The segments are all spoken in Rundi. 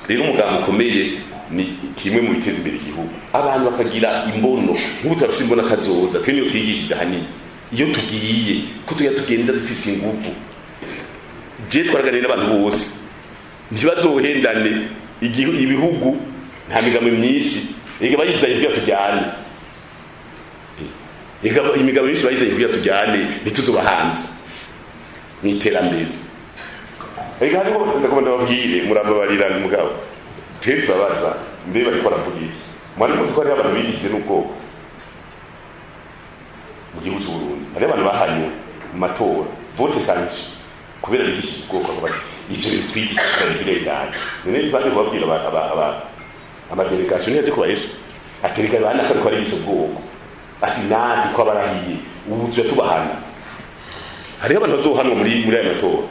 Rero umugambi ukomeye ni kimwe mu biteza imbere igihugu, abantu bakagira imbono. Nk'ubu turafise imbono kazoza, twe niyo twigishije ahanini. Iyo tugiye ko tuya tugenda dufise inguvu, je twaraganira n'abantu bose ntibazohendane. Ibihugu nta migambi myinshi ega bayizanye kugira tujyane, ega imigabo myinshi bayizanye kugira tujyane, ntituzobahanze mw'iterambere. Ega hariho, ndagomba ndababwire, murambabarira mugabo twe turabaza mbe bariko baravuga iki? Mwari muzi ko hariho abantu bigishije n'ubwoko mu gihugu c'u Burundi? Hariho abantu bahanywe mu matora, vote sanction, kubera bigishije ubwoko. Aho bati ivyo bintu twigishije turabirenganya. None baje kubabwira ama délégation ntiyaje kuba Yesu atereka bana ko ariko arigisha ubwoko, ati natwe twabarahiye ubu tuja tubahana. Hariho abantu bazohanwa muri aya matora,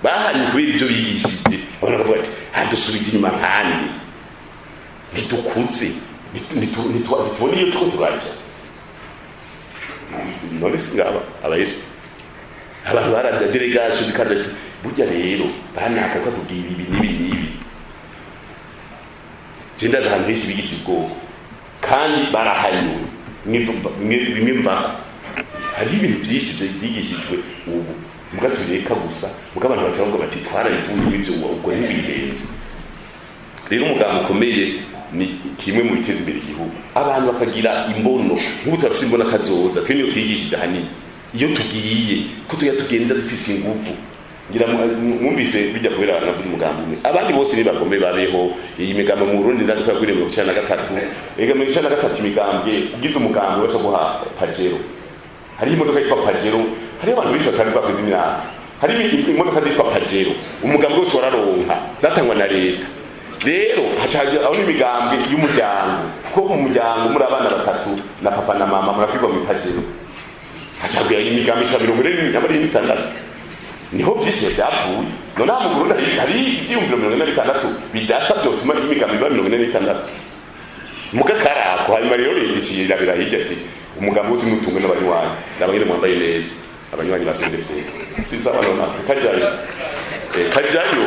bahanywe kubera ivyo bigishije. Abantu bakavuga ati hadusubiza inyuma nkande, ntitukuze, ntitubona iyo turiko turaja. None singaba abayesu abantu barada délégation zikaza ati burya rero banaka ko atubwira ibi n'ibi n'ibi. Je ndazi ahantu henshi bigisha ubwoko kandi barahanywe. Bimwe mvako hariho ibintu vyinshi vyigishijwe ubu muga tureka gusa, muga abantu baca bavuga bati twarabivuye ivyo, ubwo ntibigenze. Rero umugambi ukomeye ni kimwe mu biteza imbere igihugu, abantu bakagira imbono. Nk'ubu turafise imbono kazoza, twe niyo twigishije ahanini. Iyo tugiye ko tuya tugenda dufise inguvu, ngira mwumvise bijya kubera navuze umugambi umwe, abandi bose nibagombe babeho. Iyi migambi mu Burundi ndazi ko yagwiriye 93. Ega 93 imigambwe, ugize umugambi waca guha Pajero. Hariho imodoka yitwa Pajero, hariho abantu benshi batari bwakoze imyaka, hari imodoka zitwa Pajero, umugambi wose wararonka, zatangwa na leta. Rero haca aho n'imigambwe y'umuryango, kuko mu muryango muri abana batatu na papa na mama murakwirwa mu Pajero. Haca imigambi ishika 46, niho vyinshi vyapfuye. None aha mu Burundi hari ivyiyumviro 46 bidasa vyotuma imigambi iba 46 muga karako. Hanyuma rero leta iciye irabira hirya ati umugambi wose n'utungwe n'abanywanyi, nabanyene mwambaye neza, abanywanyi ba CNDD. Si sawa? Nona kajayo, kajayo.